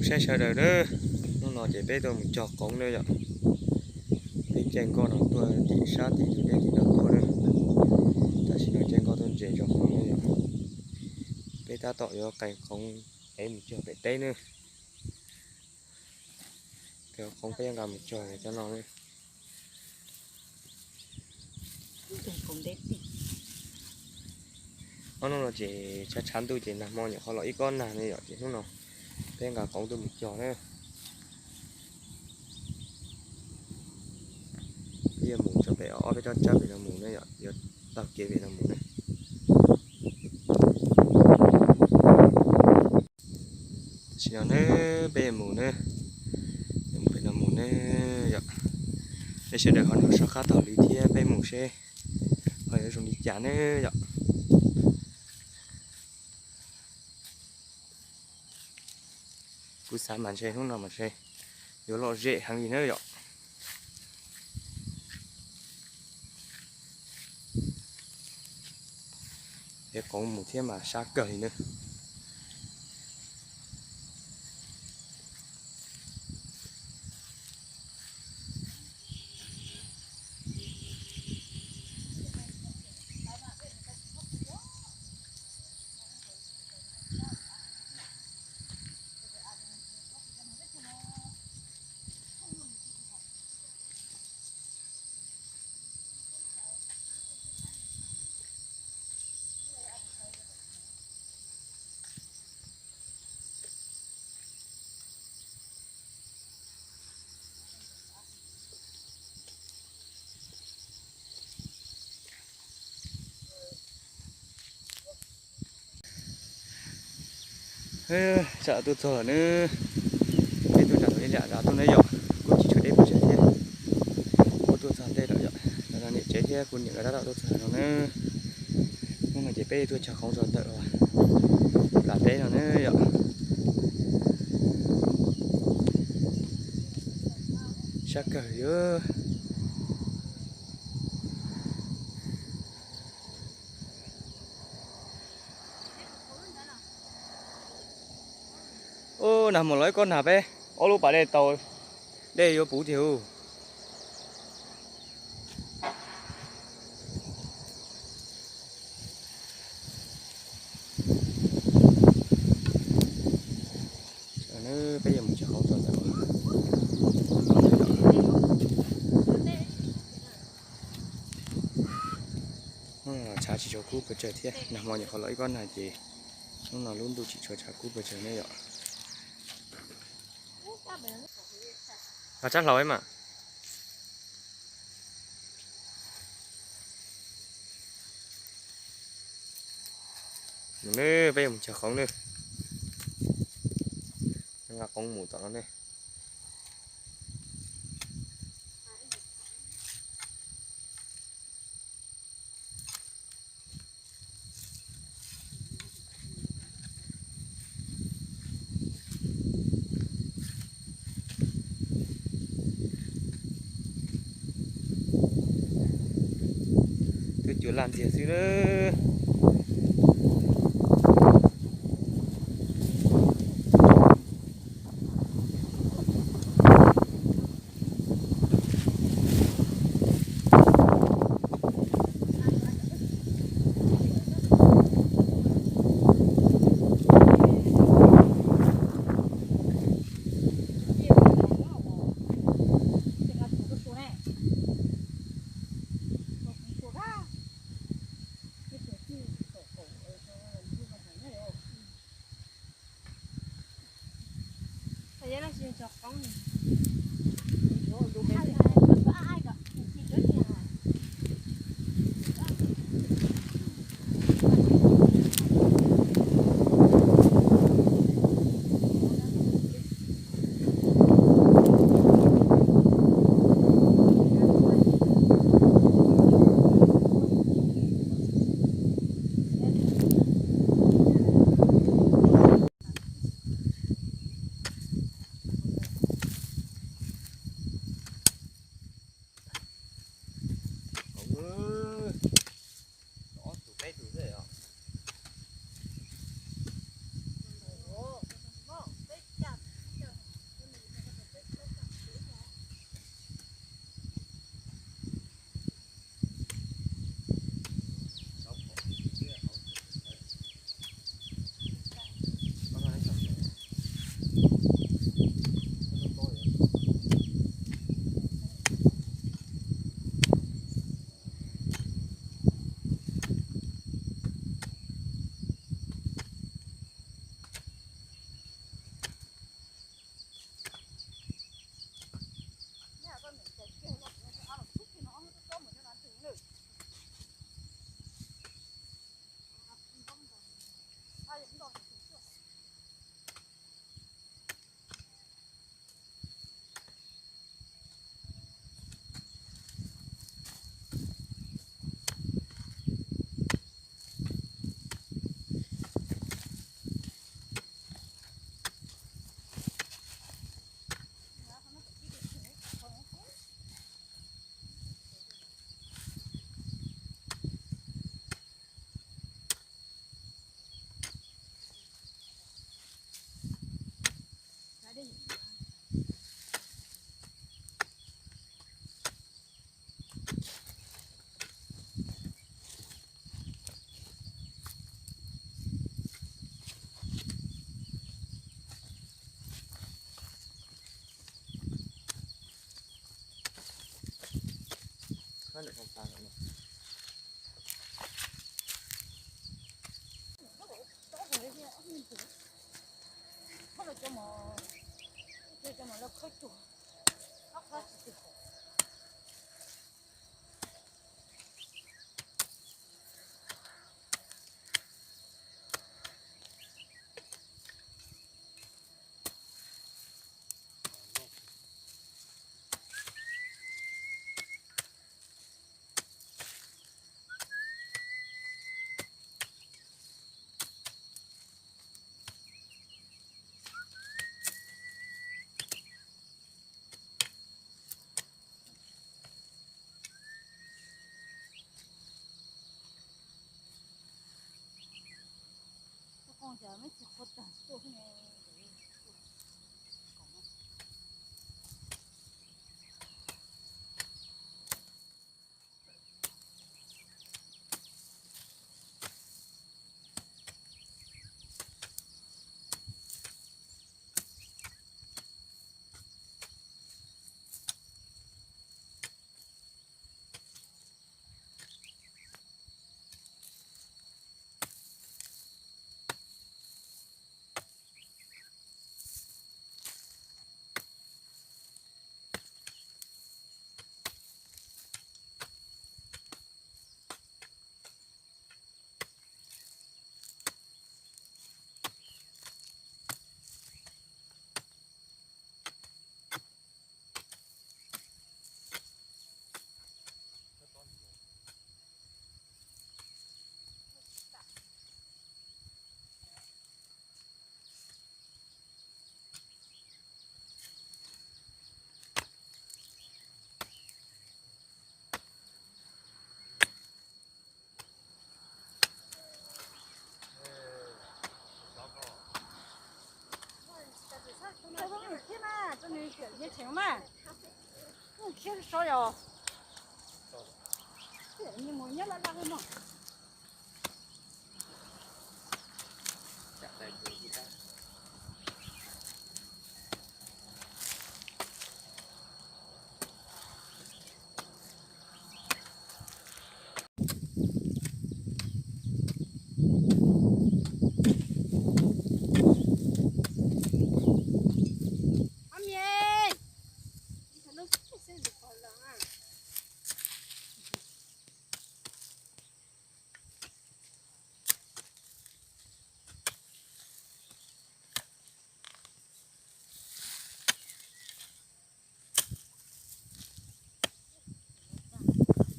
Saib sawv daws na, hnub no ces peb tuaj mus cog qoov na yom. Peb caij nkoj no tuaj tim sab tim tus dej tim no tuaj na. Tam sim no caij nkoj tuaj ntses ntsoov qoov na yom. Peb tab tom yuav qees qoov es mus cog pem teb na. Qees qoov peb yuav nqa mus cog cov no na. Ob hnub no ces tshav tshav ntuj ces nag hmo nyuam qhuav los ib kob nag ne yom, ces hnub no peb nqa qoov tuaj mus cog na. Peb yuav mus tso pem ob peb tsob tsawb pem no mus na yom, yuav taug kev pem no mus na. Tam sim no ne, peb yuav mus ne, yuav mus pem no mus ne yom. Peb sawv daws ho nrog soj qab taug li thiab peb mus seb ho yuav zoo li cas ne yom. Kuv xav mas ntshe hnub no mas ntshe yuav lom zem heev li na yom. Ev qoov mus thiab mas sab kawg li na. Tsam tuaj txog lawm na, peb tuaj nram tus ib liam nrad tuaj na yom, kuj tsis tshuav deb pes tsawg thiab. Kuj tuaj txog ntej lawm yom, niam tsev thiab kuv niam nkawd tab tom tuaj txog no na. Hnub no ces peb tuaj cog qoov tso tawm plas teb no na yom. Sab kawg li. Ub, nag mus los ib kob nag peb ob lub pas dej tau, dej yuav puv tiag hu. Peb yuav mus cog qoov tso ntawm tshav tsis tshua kub pes tsawg thiab, nag hmo nyuam qhuav los ib kob nag ces hnub no lub ntuj tsis tshua tshav kub pes tsawg ne yom. Tsab hlau mas. Mus ne, peb yuav mus cog qoov ne. Nqa qoov mus tom no ne. Twb cua laj ntxiag xwb na.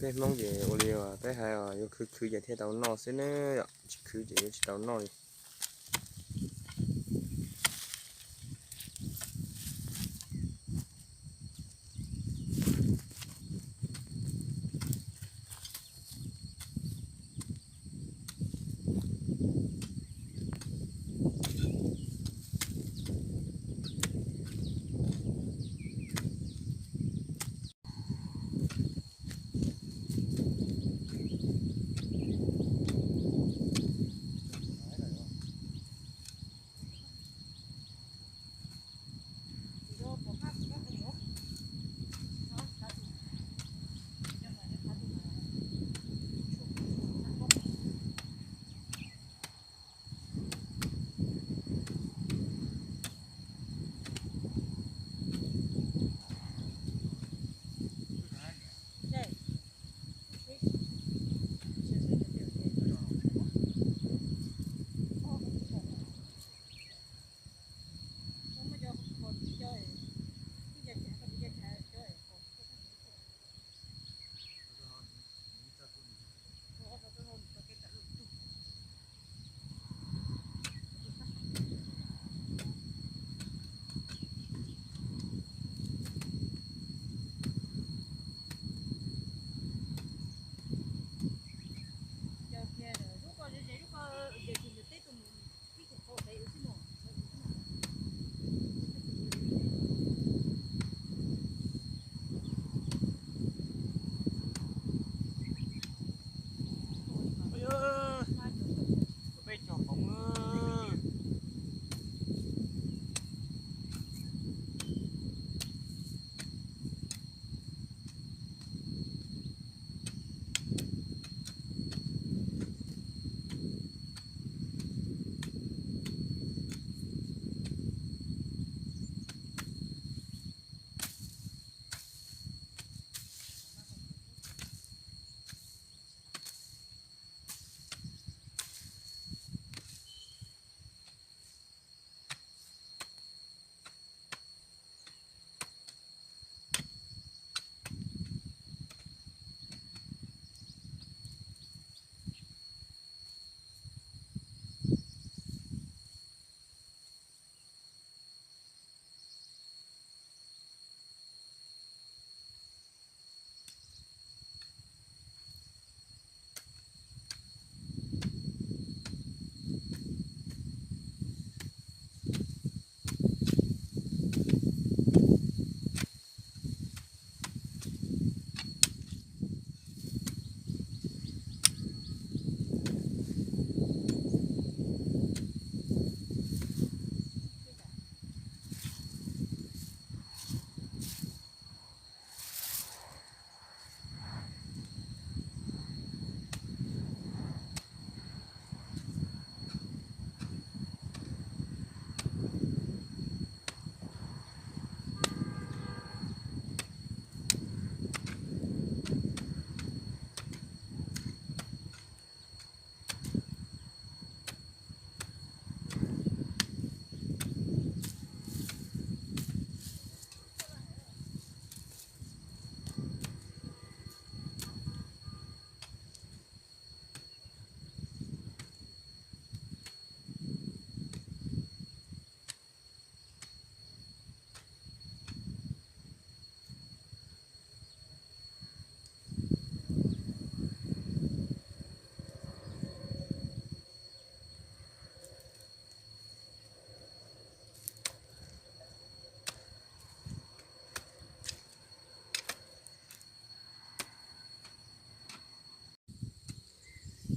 Peb Hmoob ces ua li peb hais, yuav khwv khwv ces thiaj tau noj xwb ne, yog tsis khwv ces yuav tsis tau noj li.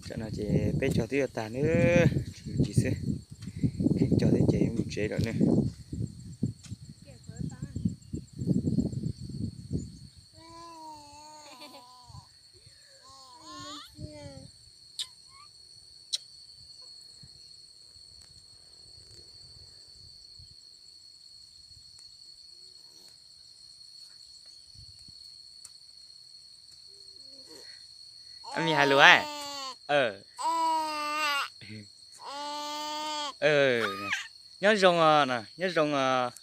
Tam no ces peb cog twb yuav tag nawb, tsis mus ntsis xwb, kheev cog thiab ces yuav mus tsev lawm nawb. Mim hais lus. Nyob zoo os, nyob zoo os.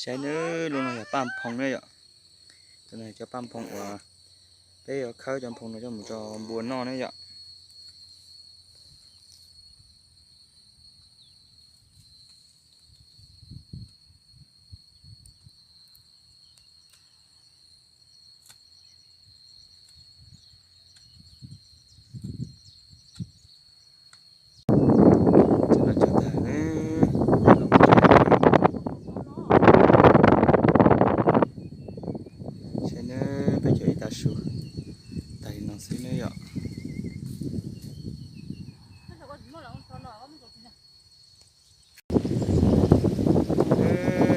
Saib nawb, lub no yog paj nphoo na yom. Cov no cov paj nphoo uas peb yuav khawb cov nphoo no coj mus rau npua noj na yom. Saib nawb, peb cov ib tag su tag li no xwb nawb yom.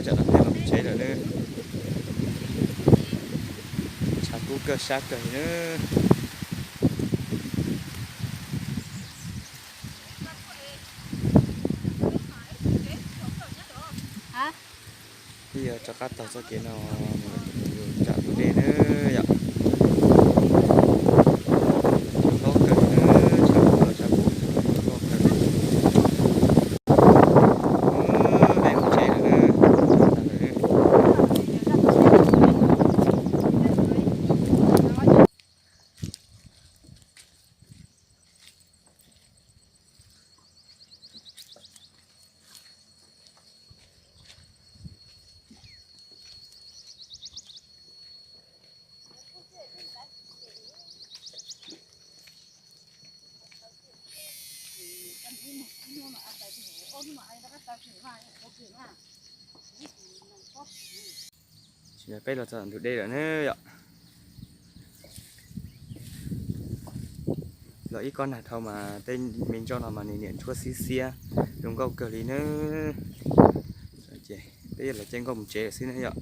Tsam no peb los tsev lawm nawb. Tshav kub kawg sab kawg li nawb. Twb yuav rov qab taug txoj kev no mus nram tus dej nawb yom. Loj kawg nawb, tshav kub los tshav kub, loj kawg. Peb mus tsev lawm nawb. Peb los txog ntug dej lawm na yom. Los ib kob nag dhau mas tej me ntsuab no mas nws niam ntshuab xiab xiab zoo nkauj kawg li na. Ces peb yuav los caij nkoj mus tsev lawm xwb na yom.